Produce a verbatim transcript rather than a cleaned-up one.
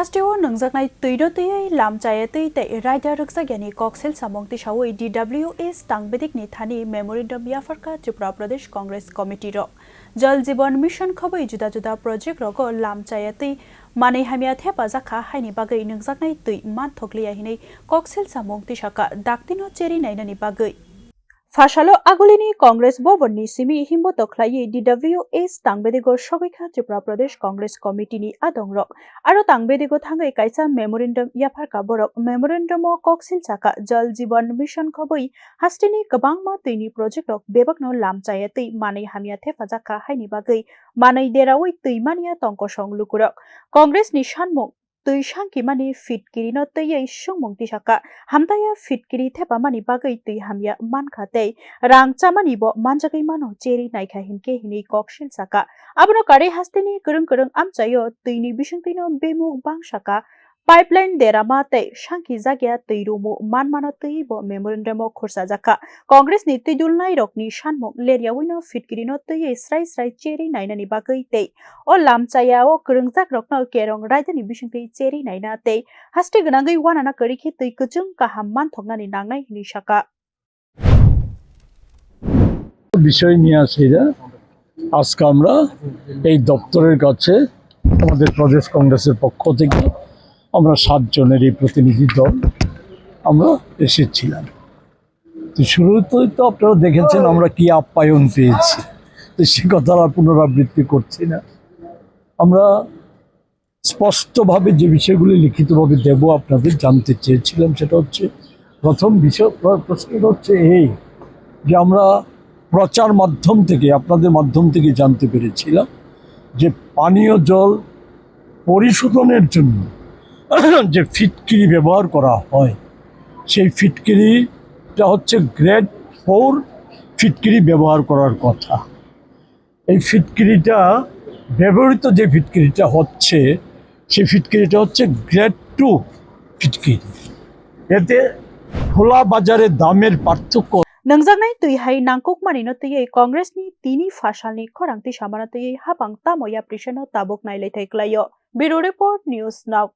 Hasteo nwngjaknai twino twiwi lam chaya twi tei raida rwkjakyani koksil samung tisawi D W S tangbedikni thani memorandum yapharkha Tripura Pradesh Congress Committee rok. Jal Jeevan Mission khobwi juda juda project rogo lam chaya twi manwi hamya thepajakha haini bagwi nwngjaknai twi manthokliya hinwi koksil samung tisakha daktino cheri nainani bagwi. Phasalo agulini Congress Bhavan ni simi himbo tokhlaiwi D W S tangbedego sogwikha Tripura Pradesh Congress Committee ni adongrok. Aro tangbedego thangwi kaisa memorandum yapharkha borok. Memorandum o koksil saka Jal Jeevan Mission khobwi hasteni kwbangma twini project rok bebakno lam chaya twi manwi hamya thepajakha haini bagwi manwi derawi twi manya tongkosong lukurok. Congress ni sanmung twi sangkimani fitkirino twiwi sungmung tisakha. Hamtaya fitkiri thepamani bagwi twi hamya mankha tei rang chamani bo manjagwi mano cheri naikha hinkhe hinwi koksil saka. Abono karwi hasteni kwrwng kwrwng amchaio twini bisingtwino bemuk bangsaka. Pipeline derama tei sangkijakya twi rumu manmano twiwi bo memorandum o khursajakha. Congress ni twidulnairokni sanmung leryaui no fitkirino twiwi srai srai cheri nainani bagwi tei o lamchaya o kwrwngjakrokno kerong raidani bisingtwi cheri naina tei haste gwnangwi uanana kwrwi khe twi kwchwng kaham manthoknani nangnai hinwi sakha. বিষয় নিয়ে আসি এরা। আজকে আমরা এই দপ্তরের কাছে আমাদের প্রদেশ কংগ্রেসের পক্ষ থেকে আমরা সাতজনের এই প্রতিনিধি দল আমরা এসেছিলাম। তো শুরুতেই তো আপনারা দেখেছেন আমরা কি আপ্যায়ন পেয়েছি, তো সে কথা আর পুনরাবৃত্তি করছি না। আমরা স্পষ্টভাবে যে বিষয়গুলি লিখিতভাবে দেব আপনাদের, জানতে চেয়েছিলাম সেটা হচ্ছে প্রথম বিষয়, প্র- প্রশ্নটা হচ্ছে এই যে আমরা প্রচার মাধ্যম থেকে, আপনাদের মাধ্যম থেকে জানতে পেরেছিলাম যে পানীয় জল পরিশোধনের জন্য যে ফিটকিরি ব্যবহার করা হয়, সেই ফিটকিরিটা হচ্ছে গ্রেড ফোর ফিটকিরি ব্যবহার করার কথা। এই ফিটকিরিটা ব্যবহৃত যে ফিটকিরিটা হচ্ছে, সেই ফিটকিরিটা হচ্ছে গ্রেড টু ফিটকিরি। এতে খোলা বাজারে দামের পার্থক্য Nwngjaknai twi hai nangkukmani no twiwi Congress ni tini phasalni khorang tisamano twiwi hapang tamo yaprisano tabuk nailaithai kwlaio. Bureau Report, News Now.